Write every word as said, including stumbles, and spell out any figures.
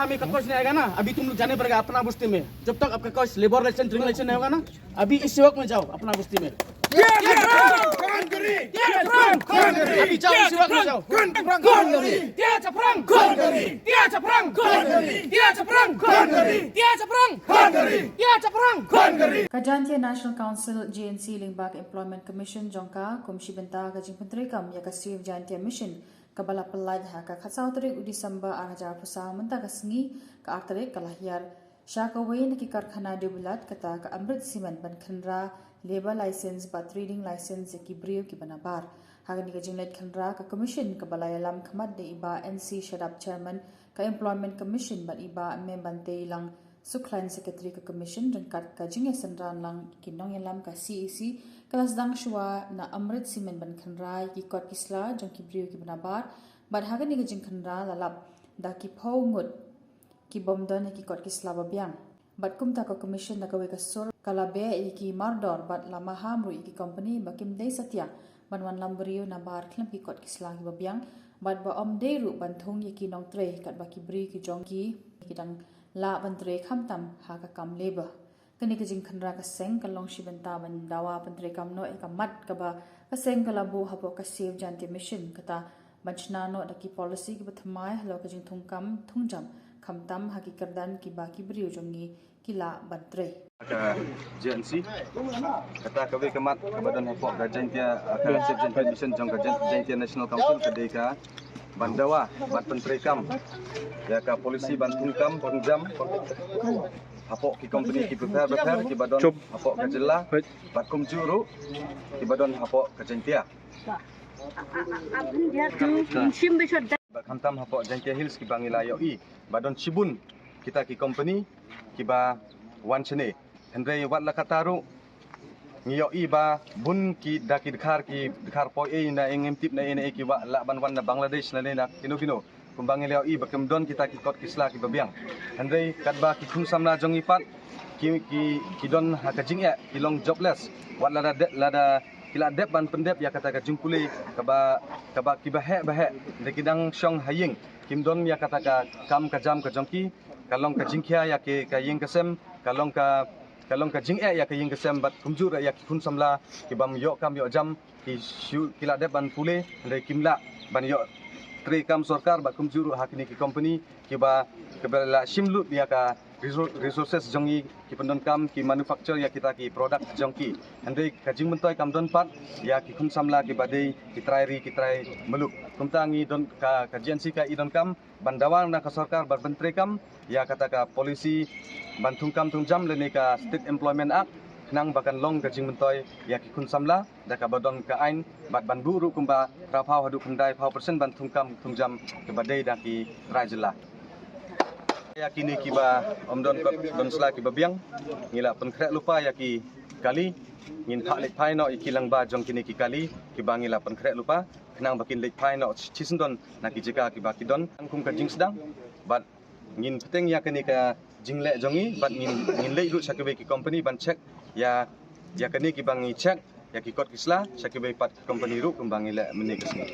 काम का कॉज नहीं आएगा ना, अभी तुम लोग जाने पड़ेगा अपना बस्ती में। जब तक आपका कॉज लेबर लाइसेंस, ट्रेडिंग लाइसेंस नहीं होगा ना, अभी इसी वक्त में जाओ अपना बस्ती में। अभी जाओ, इसी वक्त में जाओ। Ka Jaintia National Council, J N C, lyngba ka Employment Commission jong ka, kum shi bynta ka jingpyntreikam ïa ka Save Jaintia Mission, kaba la pyllait ha ka khatsaw tarik u December ar hajar arphew saw, mynta ka sngi, ka ar tarik, ka la hiar sha kawei na ki karkhana dewbilat, kata ka Amrit Cement, ban khynra labour license bad trading license ïa ki briew kiba nabar. Ha kane ka jingleit khynra, ka Commission, kaba la ïalam khmat da i Bah N C Shadap, Chairman ka Employment Commission, bad i Bah M. Banteilang Sukhlain, Secretary ka Commission, ryngkat ka jingïasynran lang ki nongïalam ka C E C, ka la sdang shuwa na Amrit Cement ban khynra ïa ki kot ki sla jong ki briew kiba nabar. Bad ha kane ka jingkhynra la lap da ki phew ngut ki bym don ïa ki kot ki sla ba biang. Bad kumta ka Commission na kawei ka sur ka la beh ïa ki mardor bad la maham ruh ïa ki company ba kim dei satia ban wanlam briew nabar khlem ki kot ki sla kiba biang, bad ba ym dei ruh ban thung ïa ki nongtrei katba ki briew ki jong ki ki dang lah ban trei khamtam ha ka kam labour. Kane ka jingkhynra ka seng ka long shi bynta ban dawa pyntreikam noh ïa ka mat kaba ka seng ka la buh hapoh ka Save Jaintia Mission, kata ban shna noh da ki policy kiba thymmai halor ka jingthungkam thungjam khamtam ha ki kyrdan kiba ki briew jong ngi ki lah ban trei. Ka J N C, kata kawei ka mat kaba don hapoh ka Jaintia, ka Save Jaintia Mission jong ka Jain-, Jaintia National Council, ka dei ka ban dawa, ban pyntreikam ïa ka policy ban thungkam thungjam hapoh ki company ki bapher bapher kiba don hapoh ka jylla, bad kumjuh ruh kiba don hapoh ka Jaintia. Bad khamtam hapoh Jaintia Hills kiba ngi la ïohi ba don shibun kita ki company kiba wan shane. Hynrei wat la katta ruh ngi ïohi ba bun ki da ki dkhar, ki dkhar poi ei na ei ngim tip na ei na ei, kiba lah ban wan na Bangladesh na ei na kino kino. Kumba ngi la ïohi ba kim don kita ki kot ki sla kiba biang. Hynrei katba ki khun samla jong ngi pat ki, ki, ki don ha ka jingeh, ki long jobless. Wat lada de-, lada ki la dep ban pyndep ïa kata ka jingpule kaba, kaba kiba heh ba heh, hynrei ki dang shong ha ïing, kim don ïa kata ka kam ka jam ka jong ki, ka long ka jingkhia ïa ki, ka ïing ka sem, ka long ka, ka long ka jingeh ïa ka ïing ka sem, bad kumjuh ruh ïa ki khun samla ki bym ïoh kam ïoh jam, ki shu, ki la dep ban pule, hynrei kim lah ban ïoh treikam sorkar, bad kumjuh ruh ha kine ki company kiba, kiba la shim lut ïa ka resou-, resources jong ngi, ki pyndonkam, ki manufacture ïa kita ki product jong ki. Hynrei ka jingmyntoi kam don pat ïa ki khun samla kiba dei ki trai ri ki trai muluk. Kumta ngi don ka, ka J N C ka i donkam ban dawa na ka sorkar ban pyntreikam ïa kata ka policy ban thungkam thungjam lane ka State Employment Act, khnang ba kan long ka jingmyntoi ïa ki khun samla da kaba don ka aiñ, bad ban buh ruh kumba phra phew haduh khyndai phew percent ban thungkam thungjam kiba dei da ki trai jylla. Ïa kine kiba ym don kot don sla kiba biang, ngi la pynkhreh lypa ïa ki kali, ngin phah leit phai noh ïa ki lyngba jong kine ki kali kiba ngi la pynkhreh lypa, khnang ba kin leit phai noh shisyndon na ki jaka kiba ki don. Kum ka jingsdang, bad ngin bteng ïa kane ka jingleh jong ngi, bad ngin, ngin leit ruh sha kiwei ki company ban check ïa, ïa kane kiba ngi check ïa ki kot ki sla, sha kiwei pat ki company ruh kumba ngi leh mynne ka sngi.